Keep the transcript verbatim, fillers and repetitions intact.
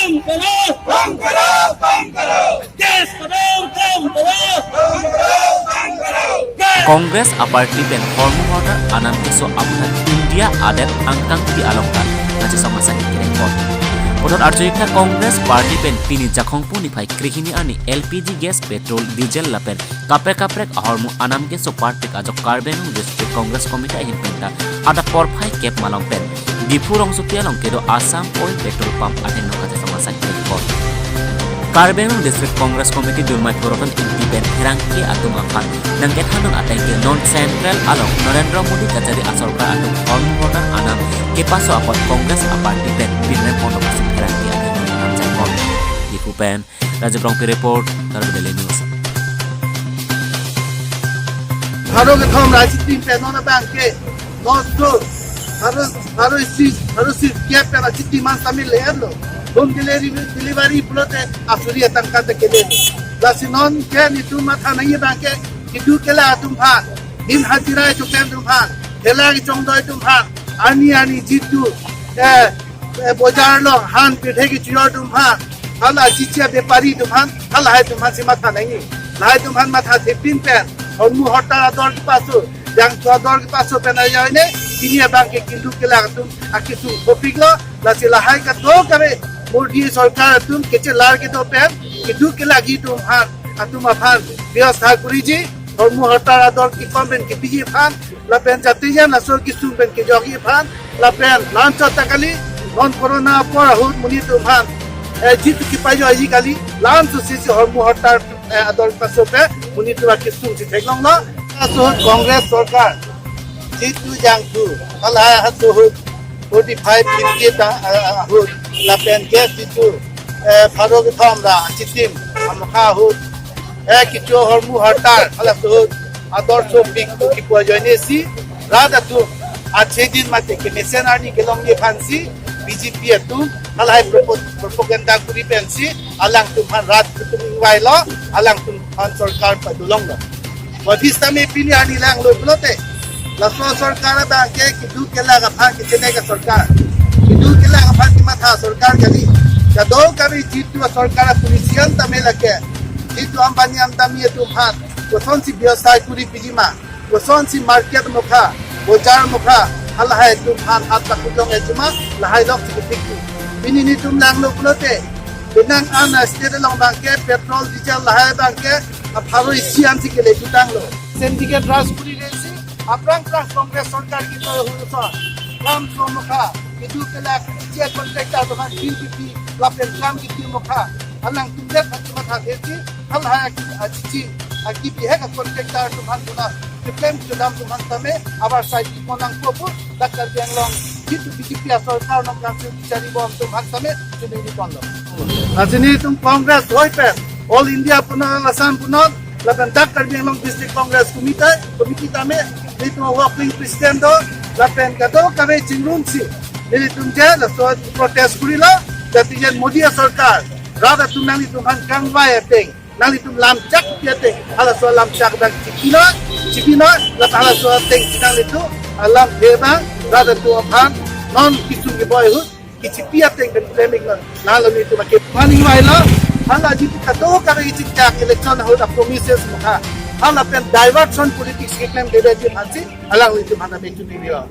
कम करो, कम करो, कम करो। गैस को दाम कम करो। कम करो, कम करो। Congress aparty pen hormu hortar anam keso aphan India adet angkang pi along ta kachesong asai kereng pon. Puthot arju-ik tha Congress party pen pini Jakhong pu niphai krehini arni L P G gas, petrol, diesel lapen kaprek kaprek ahormu anam keso party ajok Karbi Anglong District Congress Committee ahin pen ta adap porphai kep malom pen Diphu rongsopi along kedo Assam Oil petrol pump atheng nong kachesong asai report. Karbi Anglong District Congress Committee Durmai Phuroton Ingti pen pherangke atum aphan nangkethan dun ateng ke non Central along Narendra Modi kachari asorkar atum hormu hortar anam kepaso apot Congress aparty pen pinrem pon pusi pherangke atum nangchai pon. Diphu pen Rajab Rongpi report, Karbi Daily News. Pharo kethom ra achitim pen non abang ke, non to, pharo, pharo isi, pharo isi kep pen achitim an tame le-etlo. Home delivery, delivery pulote asuri atangka ta kele. Lasi non ke nelitum matha nangji abang ke, keduk kelak atum aphan, din hajira keklem atum aphan, thela kechongdoi atum aphan, arni arni jitu, eh, eh, bojar along han pirthe kechojor atum aphan, hala chichia bepari atum aphan, halahai atum aphansi matha nangji. Lahai atum aphan matha thepin pen, hormu hortar ador kepaso, jangthu ador kepaso pen ajoine, pini abang ke keduk kelak atum akesung thopiklo, lasi lahai kadokave Modi sorkar atum kachelar kedo pen, keduk kelakji atum aphan, atum aphan, bios tha kuriji, hormu hortar ador kekom pen kepiji aphan, lapen jatijan laso kesung pen kejokji aphan, lapen la-anchot ta kali, non corona apor ahut monit atum aphan, eh, jitu kepajoiji kali, la-anchot sisi hormu hortar, eh, ador paso pen monit atum akesung si theklonglo. Laso ahut Congress sorkar, jitu jangthu, halahai laso ahut forty-five, fifty ta, eh, ahut, lapen gas jitu, eh, pharo kethom ra achitim amokha ahut, eh, kecho hormu hortar, halaso ahut ador sopik tu kipu ajoine si, rat atum achedin mate kemesen arni kelongji aphansi, B J P atum halahai propo-, propaganda kuri pensi, alangtum aphan rat atum ingvailo, alangtum aphan sorkar padolonglo. Bodi sitame pini arni langlo pulote, laso sorkar abang ke keduk kelak aphan kechengdai asorkar, keduk kelak aphan kematha asorkar kali. Kadokave jitu asorkar apolicy an tame lake, jitu Ambani Adani atum aphan kosonsi bios tha kuri piji ma, kosonsi market mokha, bojar mokha, halahai atum aphan hat pakutlong ejuma, lahai lok si kepiktu. Pini nelitum langlo pulote, penang an state along abang ke petrol, diesel lahai abang ke, ah, pharo isi ansi kele jutanglo. Syndicate Raj kuri resi, aphrang aphrang Congress sorkar kedo ahut ason, lam so mokha, keduk kelak, je contractor atum aphan P P P, lapen kam kiti mokha, alangtum det aphan kematha thesi, halahai aki, achichi, aki bihek a contractor atum aphan tuna, keplem kedam atum aphan tame, abar sai di konang kopu, dak Karbi Anglong, jitu B J P asorkar nong kansil kachari bom atum aphan tame, chuningri ponlo. Lasi nelitum Congress hoi pen, All India punon, Assam punon, lapen dak Karbi Anglong District Congress Committee, Committee tame, nelitum working president do, lapen kadokave chingrumsi, nelitum je, laso protest kurilo, jatijan Modi asorkar, rat atum nanglitum aphan kangvai ateng, nanglitum lamchak pi ateng, halaso lamchak abang chipinoi, chipinoi, lapen halaso ateng nanglitum, ah, lam phe abang, rat atum aphan, non kesung keboi ahut, kechipi ateng pen klem-iknon, lalo nelitum ake aphan ingvailo, hala jitu kadokave kechechak election ahut a promises mokha, hala pen diversion politics keklem kedeji aphansi, alanglitum aphan tame chuningri-o.